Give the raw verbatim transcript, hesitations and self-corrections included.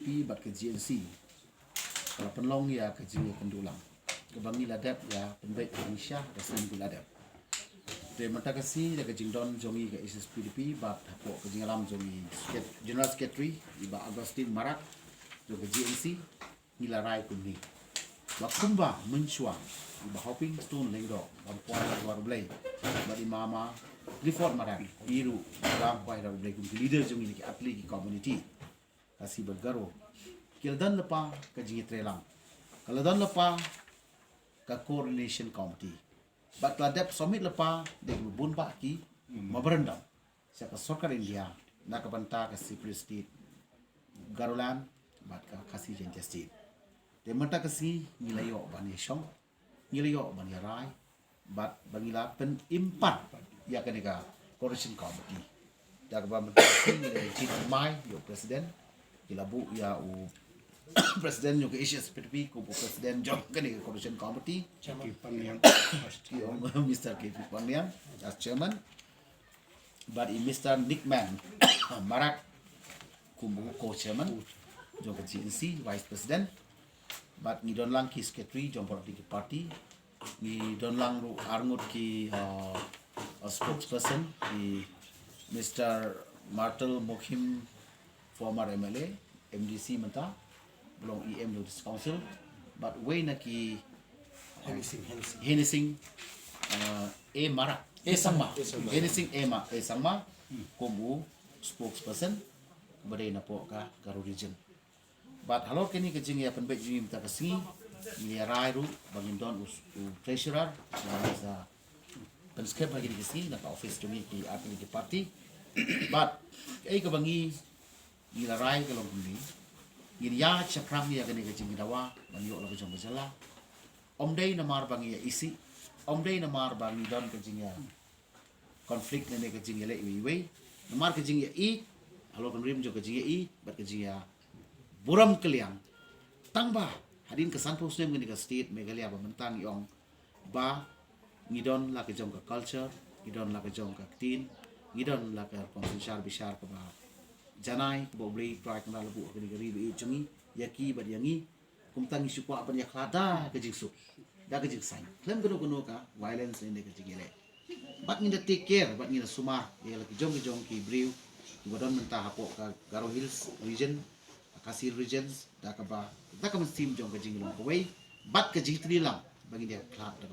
P bad ka G N C ka la pynlong ïa ka jingïakynduh lang kaba ngi la dep ïa pynbeit ha ka snem ba la dep. Te mynta ka sngi da ka jingdon jong ngi ka H S P D P bad hapoh ka jingïalam jong ngi General Secretary i Bah Augustine Marak jong ka G N C, ngi la rai kumne ba kumba mynshuwa i Bah Hoping Stone Lyngdoh, ba kwah ïa ka Blei, bad i Mama Clifford Marak, i ruh ba kwah ïa ka Blei kum ki leader jong ngi na ki atli ki community Khasi bad Garo, ki la don lypa ka jingïatreilang, ka la don lypa ka coordination committee, bad ka la dep submit lypa da ki bun bah ki memorandum sha ka sorkar India na ka bynta ka separate state Garoland bad ka Khasi Jaintia State. Te mynta ka sngi ngi la ïoh ban ïashong, ngi la ïoh ban ïarai, bad ba ngi la pynimpat ïa kane ka coordination committee. Da kaba mynta ka sngi ngi la jied thymmai ïa u president, ki la buh ïa u president jong ka H S P D P kum u president jong kane ka coordination committee, K P Pangniang. Ki ong Mister K P Pangniang as chairman, bad i Mister Nickman Marak kum u co-chairman jong ka G N C, vice president, bad ngi don lang ki secretary jong baroh ki party, ngi don lang ruh arngut ki, uh, uh, spokesperson, i Mister Martel Mokhim, former M L A, M D C mynta, ba long E M jong District Council, bad wei na ki Heni Singh, Heni Singh. Heni Singh, uh, A Marak, A Sangma. A Sangma. Heni Singh A Ma-, A Sangma kum u spokesperson ba dei napoh ka Garo region. Bad halor kane ka jingïapynbeit jong ngi mynta ka sngi, ngi ïarai ruh ba ngin don u, u treasurer, ba ngin sa pynskhem ha kane ka sngi na ka office jong ngi ki atli ki party. Bad kaei kaba ngi, ngi la rai ka long kumne, ngin ïa shaphrang ïa kane ka jingdawa ban ïoh la ka jong ka jylla. Ym dei namar ba ngi ïa isih, ym dei namar ba ngi don ka jingïa conflict ne ka jingïaleh iwei iwei, namar ka jingïa-i, halor ka rim jong ka jingïa-i bad ka jingïaburom kylliang. Tang ba hadien ka sanphew snem kane ka state Meghalaya ba mynta ngi ong ba ngi don la ka jong ka culture, ngi don la ka jong ka ktien, ngi don la ka rukom synshar bishar kaba janai, kaba U Blei Trai Kynrad la buh ha kane ka ri ba ïeit jong ngi ïa ki bad ïa ngi. Kumta ngi shu kwah ban ïakhlad da ka jingsuk, da ka jingsaiñ, khlem kano kano ka violence ne ka jingïaleh. Bad ngin da take care, bad ngin da sumar ïa la ki jong ki jong ki briew kiba don mynta hapoh ka Garo Hills region, Khasi regions, da kaba, da ka mynsiem jong ka jinglong kawei bad ka jingtreilang ba ngin da ïakhlad da ka